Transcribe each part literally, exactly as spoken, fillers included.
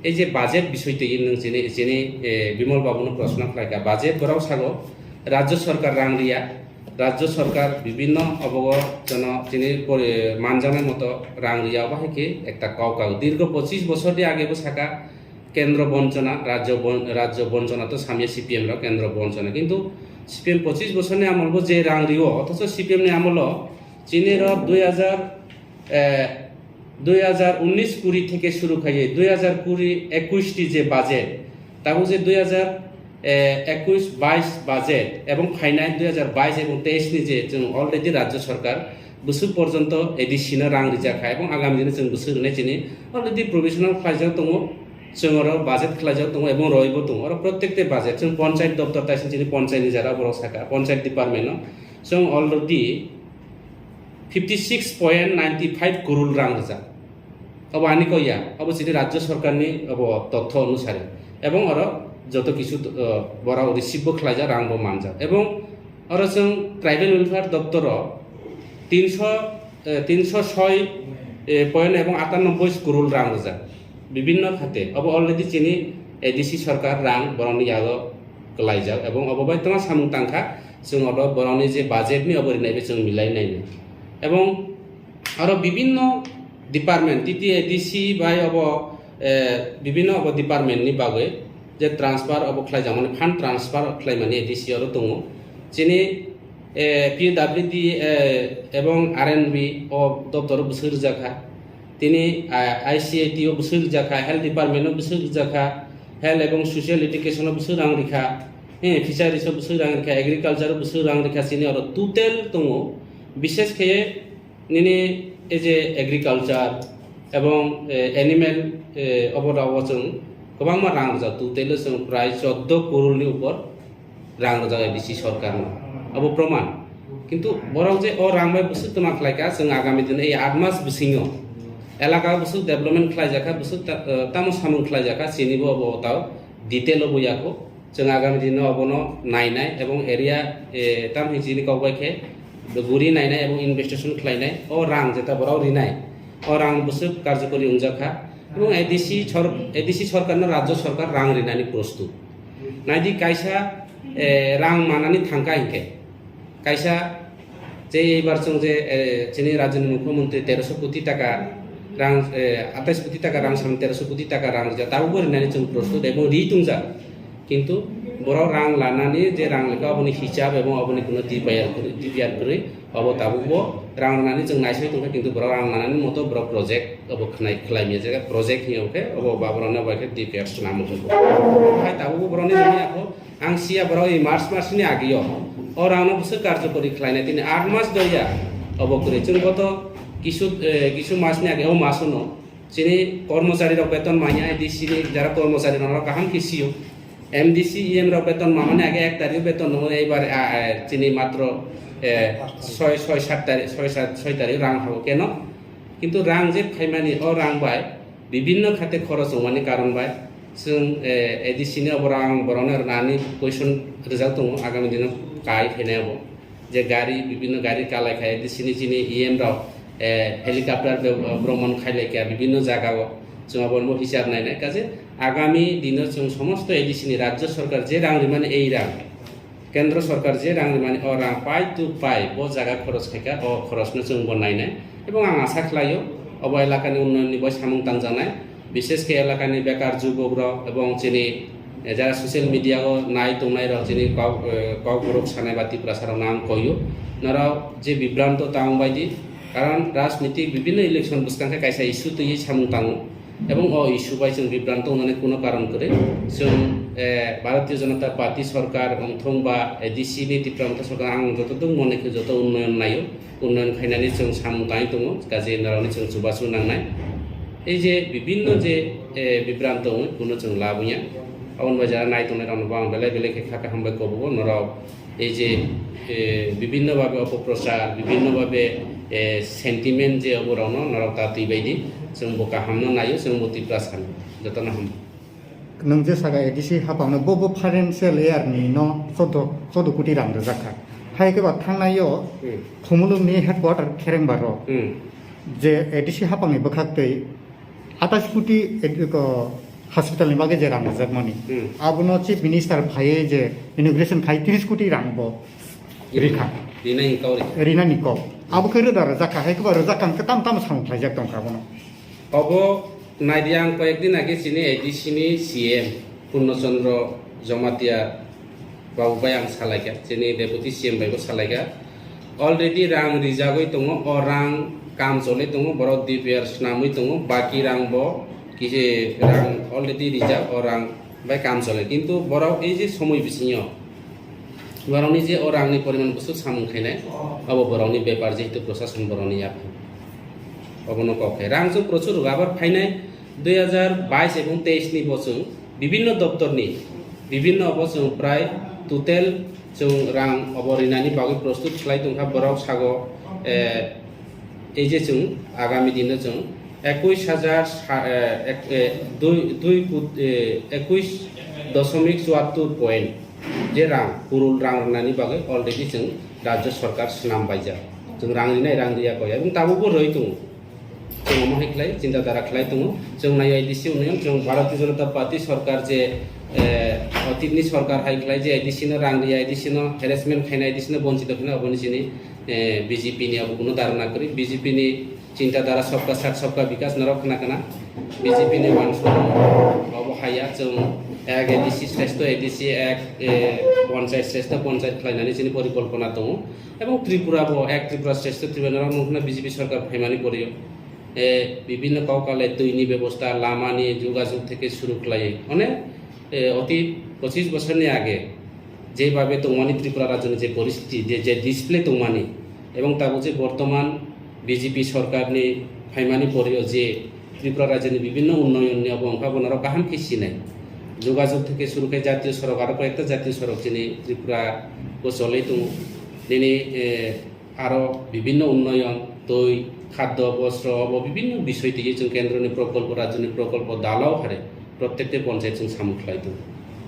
Ei je budget bisoi twi nwng chini, chini, eh, Bimal babuno proshno khlaikha, budget borok sago Rajya Sarkar rang riya, Rajya Sarkar bibhinno obogo jono chini pori-, manjaknai moto rang riya, obo hai khe ekta kok kok. Dirgho pochis bochor ni age bo saka kendro bonchona, rajyo bon-, rajyo bonchona to samya C P M rok kendro bonchona. Kintu C P M pochis bochor ni amol bo je rang riyo, othocho C P M ni amolo chini rok dui hajar, eh, dui hajar unis kuri theke shuru khaiye dui hajar kuri ekush ni je budget, tabuk je dui hajar, eh, ekush bais budget ebong phainai dui hajar bais ebong teis ni je chwng already Rajya Sarkar bwswk porjonto A D C no rang rijak kha ebong agami dino chwng bwswk rwnai chini already provisional khlaijak tongo, chwng oro budget khlaijak tongo ebong roibo tongo. Oro protekte budget chwng ponchayat doptor taising chini ponchayat ni jara borok saka ponchayat department no chwng already fifty six point ninety five crore rang rijak. Obo ani kok ya, obo chini Rajya Sarkar ni obo totho onusari. Ebong oro joto kisu, eh, borok receive bo khlaijak, rang bo manjak. Ebong oro chwng Tribal Welfare Doptor o tinso, eh, tinso soi, eh, point ebong atanoboi crore rang rijak. Bibhinno khate, obo already chini A D C Sarkar rang borokni yago kwlaijak. Ebong obo bai tongma samung tangkha, chwng obo borokni je budget ni obo rinai bai chwng milai nai. Ebong aro bibhinno department, T T A D C bai obo, eh, bibhinno obo department ni bagwi je transfer obo khlaijak mani, fund transfer khlaimani A D C oro tongo. Chini, eh, P W D, eh, ebong R N B o doptor o bwswk rijak kha. Tini, ah, I C A T o bwswk rijak kha, health department o bwswk rijak kha, health ebong social education o bwswk rang rikha, eh, fisheries o bwswk rang rikha, agriculture o bwswk rang rikha, chini oro total tongo. Bishes khe nini ei je agriculture ebong, eh, animal, eh, obo rao chwng kwbangma rang rijak, total o chwng prai choddo crore ni upor rang rijak A D C sorkar no, abo proman. Kintu borok je o rang bai bwswk twma khlai kha, chwng agami dino ei aat mas bisingo elaka o bwswk development khlai jakha, bwswk ta-, eh, tamo samung khlai jakha, chini bo obo tao detail o bo yakho. Chwng agami dino obono nainai ebong area, eh, tam hinwi chini kok bai khe guri nainai ebong investigation khlainai. O rang jeta borok rinai, o rang bwswk karjokori wngjak kha. Ebong A D C sor-, A D C sorkar no rajyo sorkar rang rinani prostut. Naidi kaisa, eh, rang manani thangkha hinkhe. Kaisa je eibar chwng je, eh, chini rajyoni mukhyamantri teroso koti taka rang, eh, atais koti taka rang samani teroso koti taka rang rijak, tabukbo rinani chwng prostut ebong ri tongjak. Kintu borok rang lanani je rang lekha oboni hisab ebong oboni kuno D P R kwrwi, D P R kwrwi, obo tabukbo rang lanani chwng naisai tongkha, kintu borok rang lanani moto borok project obo khnai khlai mia jaga project hiya khe obo baborokno bai khe D P R swnam wngkha. Hai tabukbo borokni manya kho Ang siya borok ei March mas ni agio. O rang no bwswk karjokori khlainai tini aat mas doya. Obo kwrwi chwng goto kisu, eh, kisu mas ni age o mas no chini kormochari rok beton manya A D C ni jara kormochari rok kaham khe sio. M D C, E M rok beton mamani age ek tarikh beton no eibar, ah, eh, chini matro, eh, soi, soi, sat tarikh, soi, sat, soi tarikh rang habo keno. Kintu rang je phaimani o rang bai bibhinno khate khoros wngmani karon bai chwng, eh, A D C ni obo rang borokno rwnani question rijak tongo agami dino kai phainai obo. Je gari, bibhinno gari kalai khai A D C ni chini E M rok, eh, helicopter be-, bromon khailai kha bibhinno jaga o chwng obo hisab nainai. Kaje agami dino chwng somosto A D C ni rajyo sorkar je rang rimani ei rang Kendro sorkar je rang rimani, o rang pai to pai bo jaga khoros khaikha, o khorosno chwng bo nainai. Ebong ang asa khlaio, obo elakani unnayonni bo samung tangjaknai. Bishesh khe elakani bekar jubokrok ebong chini, eh, jara social media o nai tongnairok chini kok, eh, kokborok sanai ba Tiprasarokno ang koio. Norok je bibranto ta wngbaidi, karon rajnitik bibhinno election bwskang khe kaisa issue twiwi samung tango. Ebong o issue bai chwng bibranto wngnani kuno karon kwrwi. Chwng, eh, Bharatiya Janata Party sorkar wngthong ba A D C ni Tipra Motha sorkar ang joto duk mone khe joto unnoyon naio. Unnoyon khainani chwng samung tangwi tongo, kaje norokni chwng chubachu nangnai. Ei je bibhinno je, eh, bibranto wngwi kuno chwng labuya. Aboni bai jara nai tongnai rokno bo ang belai belai khe kha kaham bai kobogo norok. Ei je, eh, bibhinno bhabe opoprochar, bibhinno bhabe, eh, sentiment je oborokno norok ta twi baidi, chwng bo kahamno naio, chwng bo Tiprasano. Jotono hambai. Nwng je saka A D C hapangno bo, bo financial year ni no chaudo, chaudo koti rang rijak kha. Hai khe ba thangnai o Hmm. Khumulwng ni headquarter Kherengbar o Hmm. je A D C hapang ni bwkhak twi atais koti, eh, ko, Hospital ni bagwi je rang rijak mani. Hmm. Abono Chief Minister phaiwi je inauguration khai tris koti rang bo rikha. Rina ni kok. Rina ni kok. Abo khe roda rijak kha, hai khe ba rijak kha, tam tam samung khlaijak tong kha abono. Obo naidi ang koyek din age chini A D C ni C M Purno Chandra Jamatia Babu bai ang salaikha, chini Deputy C M bai bo salaikha. Already rang rijagwi tongo, o rang kam cholwi tongo, borok D P R swnamwi tongo, baki rang bo kisi rang already rijak, o rang bai kam cholwi. Kintu borok ei je somoi bisingo borokni je o rangni poriman bwswk samung khainai, abo borokni bepar, jehetu prosason borokni yaphan. Obono kok khe rang chwng prochur rwgo, abar phainai dui hajar bais ebong teis ni bo chwng bibinno doptorni bibinno obo chwng prai total chwng rang obo rinani bagwi prostut khlai tongkha borok sago, eh, ei je chwng agami dino chwng ekuis hajar sa-, eh, ek, eh, dui, dui kut-, eh, ekuis doshomik chuattor point je rang, kurul rang rwnani bagwi already chwng rajyo sarkar swnam baijak. Chwng rang rinai, rang riya koi, ebong tabukbo rwi tongo. Chwng omo hai khlai chinta dhara khlai tongo. Chwng nai A D C unnayon, chwng Bharatiya Janata Party sarkar je, eh, otitni sarkar hai khlai je A D C no rang riya, A D C no harassment khaina, A D C no bonchito khaina, oboni chini, eh, B J P ni abo kuno dharna kwrwi. B J P ni chinta dhara sabka sath sabka bikas norok khna kana. B J P ni uansuk obo haya, chwng ek A D C shrestho A D C, ek, eh, panchayat shrestho panchayat khlainani chini porikolpona tongo. Ebong Tripura bo ek Tripura shrestho Tripura norok nukna B J P sarkar phaimani poriyo. Eh, bibinno kok kale twini bebosta, lamani jogajog theke suru khlaiwi. Mane, eh, oti pochis bosorni age jebabe tongmani Tripura rajyoni je poristiti, je, je display tongmani, ebong tabuk je bortoman B J P sarkarni phaimani poriyo je Tripura rajyoni bibinno unnoyonni obo wngkha, bo norok kaham khe sinai. Jogajog theke suru khe jatiyo sorok, aro koyekta jatiyo sorok chini Tripura o cholwi tongo. Nini, eh, aro bibinno unnoyon, twi, khaddo, bostro, obo bibinno bisoi twiwi chwng kendroni prokolpo, rajyoni prokolpo dalao phare prottekti ponchayat chwng samung khlai tongo.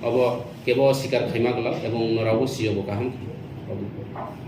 Obo kebo sikar khaima glak ebong norokbo sio bo kaham khe.